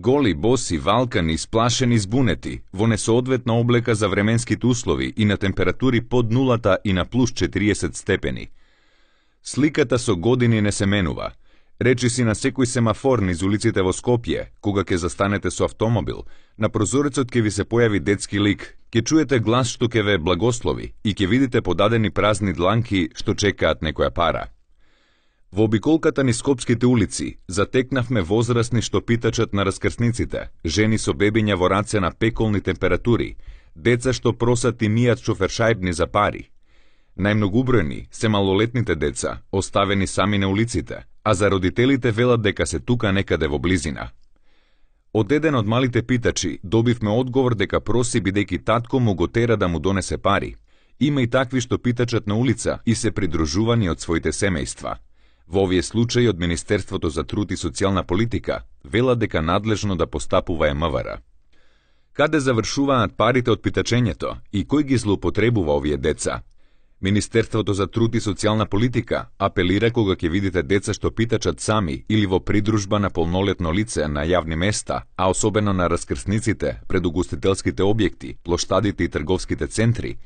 Голи, боси, валкани, сплашени, збунети, во несоодветна облека за временските услови и на температури под нулата и на плюс 40 степени. Сликата со години не се менува. Речи си на секој семафор низ улиците во Скопје, кога ќе застанете со автомобил, на прозорецот ќе ви се појави детски лик, ќе чуете глас што ќе ве благослови и ќе видите подадени празни дланки што чекаат некоја пара. Во обиколката низ скопските улици затекнавме возрастни што питачат на раскрсниците, жени со бебиња во раце на пеколни температури, деца што просат и мијат шофершајбни за пари. Најмногубројни се малолетните деца, оставени сами на улиците, а за родителите велат дека се тука некаде во близина. Од еден од малите питачи добивме одговор дека проси бидејќи татко му го тера да му донесе пари. Има и такви што питачат на улица и се придружувани од своите семејства. Во овие случаи од Министерството за труд и социјална политика велат дека надлежно да постапува МВР. Каде завршуваат парите од питачењето и кој ги злоупотребува овие деца? Министерството за труд и социјална политика апелира кога ќе видите деца што питачат сами или во придружба на полнолетно лице на јавни места, а особено на раскрсниците, пред угостителските објекти, плоштадите и трговските центри,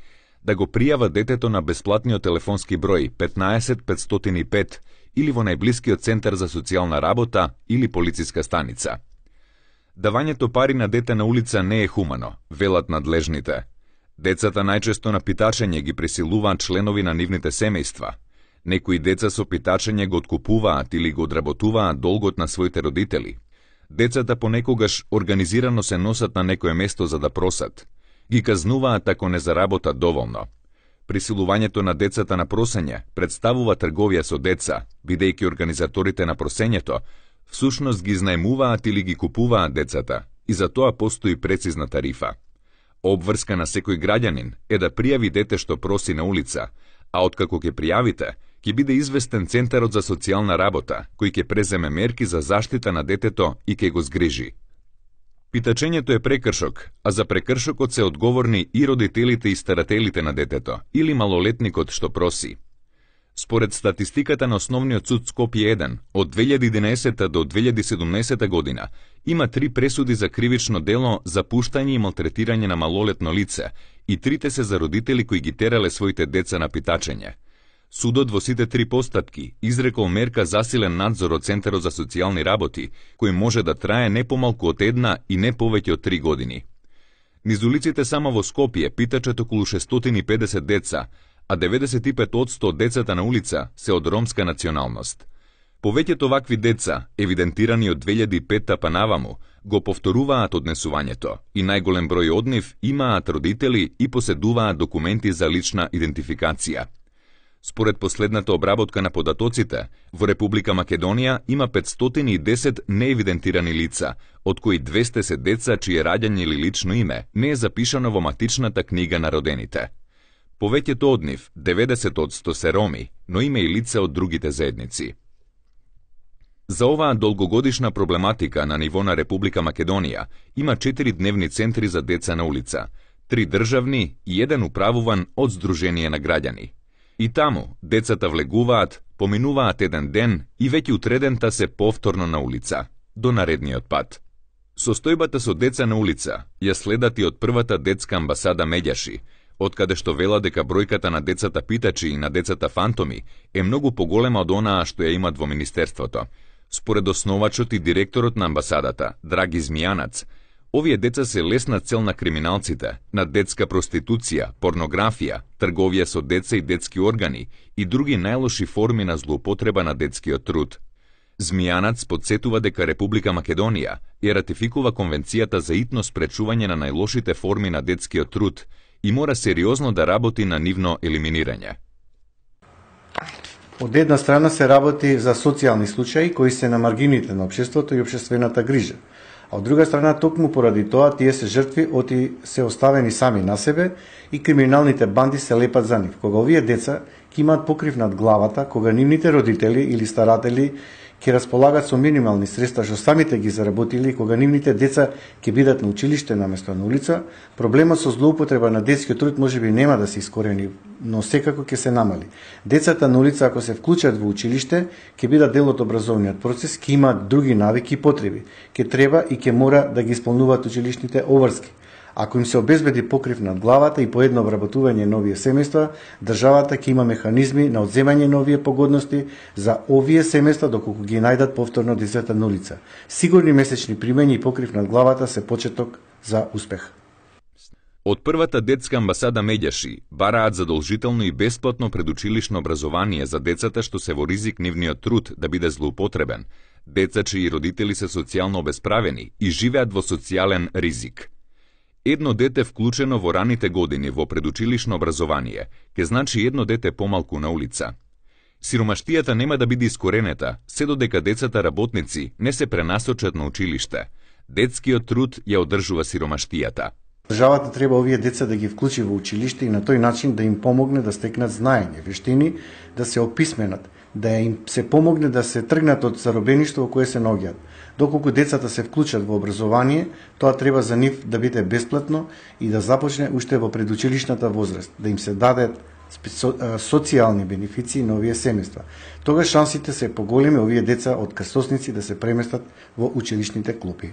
да го пријава детето на бесплатниот телефонски број 15 505 или во најблискиот центар за социјална работа или полициска станица. Давањето пари на дете на улица не е хумано, велат надлежните. Децата најчесто на питачење ги присилуваат членови на нивните семејства. Некои деца со питачење го откупуваат или го одработуваат долгот на своите родители. Децата понекогаш организирано се носат на некое место за да просат. Ги казнуваат ако не заработат доволно. Присилувањето на децата на просење представува трговија со деца, бидејќи организаторите на просењето всушност ги знаемуваат или ги купуваат децата и за тоа постои прецизна тарифа. Обврска на секој граѓанин е да пријави дете што проси на улица, а откако ќе пријавите, ќе биде известен Центарот за социјална работа, кој ќе преземе мерки за заштита на детето и ќе го згрижи. Питачењето е прекршок, а за прекршокот се одговорни и родителите и старателите на детето или малолетникот што проси. Според статистиката на Основниот суд Скопје 1 од 2011 до 2017 година има 3 пресуди за кривично дело за пуштање и малтретирање на малолетно лице и 3 се за родители кои ги терале своите деца на питачење. Судот во сите 3 постапки изрекол мерка засилен надзор од Центарот за социјални работи, кој може да трае не помалку од 1 и не повеќе од 3 години. Низ улиците само во Скопје питачат околу 650 деца, а 95% од децата на улица се од ромска националност. Повеќето вакви деца, евидентирани од 2005 па наваму, го повторуваат однесувањето и најголем број од нив имаат родители и поседуваат документи за лична идентификација. Според последната обработка на податоците, во Република Македонија има 510 неевидентирани лица, од кои 200 се деца чие раѓање или лично име не е запишано во матичната книга на родените. Повеќето од нив, 90% се роми, но има и лица од другите заедници. За оваа долгогодишна проблематика на ниво на Република Македонија има 4 дневни центри за деца на улица, 3 државни и 1 управуван од Сдружение на граѓани. И таму децата влегуваат, поминуваат еден ден и веќе утредента се повторно на улица, до наредниот пат. Состојбата со деца на улица ја следат и од првата детска амбасада Меѓаши, откаде што вела дека бројката на децата питачи и на децата фантоми е многу поголема од онаа што ја имат во Министерството. Според основачот и директорот на амбасадата, Драги Змијанац, овие деца се лесна цел на криминалците, на детска проституција, порнографија, трговија со деца и детски органи и други најлоши форми на злоупотреба на детскиот труд. Змијанац подсетува дека Република Македонија ја ратификува Конвенцијата за итно спречување на најлошите форми на детскиот труд и мора сериозно да работи на нивно елиминирање. Од една страна се работи за социјални случаи кои се на маргините на општеството и општествената грижа, а од друга страна токму поради тоа тие се жртви оти се оставени сами на себе и криминалните банди се лепат за нив, кога овие деца ќе имаат покрив над главата кога нивните родители или старатели ќе располагат со минимални средства што самите ги заработили и кога нивните деца ќе бидат на училиште наместо на улица, проблемот со злоупотреба на детскиот труд можеби нема да се искорени, но секако ќе се намали. Децата на улица ако се вклучат во училиште, ќе бидат дел од образовниот процес, ќе имаат други навики и потреби. Ќе треба и ќе мора да ги исполнуваат училишните обврски. Ако им се обезбеди покрив над главата и поедно обработување на овие семејства, државата ќе има механизми на одземање на овие погодности за овие семејства доколку ги најдат повторно децата на улица. Сигурни месечни примања и покрив над главата се почеток за успех. Од првата детска амбасада Меѓаши бараат задолжително и бесплатно предучилишно образование за децата што се во ризик нивниот труд да биде злоупотребен, деца чии родители се социјално обесправени и живеат во социјален ризик. Едно дете вклучено во раните години во предучилишно образование ќе значи едно дете помалку на улица. Сиромаштијата нема да биде искоренета, се додека децата работници не се пренасочат на училиште. Детскиот труд ја одржува сиромаштијата. Државата треба овие деца да ги вклучи во училиште и на тој начин да им помогне да стекнат знаење, вештини, да се описменат, да им се помогне да се тргнат од заробеништво во кое се наоѓаат. Доколку децата се вклучат во образование, тоа треба за нив да биде бесплатно и да започне уште во предучилишната возраст, да им се дадат социјални бенефиции на овие семејства. Тогаш шансите се поголеми овие деца од крстосници да се преместат во училишните клупи.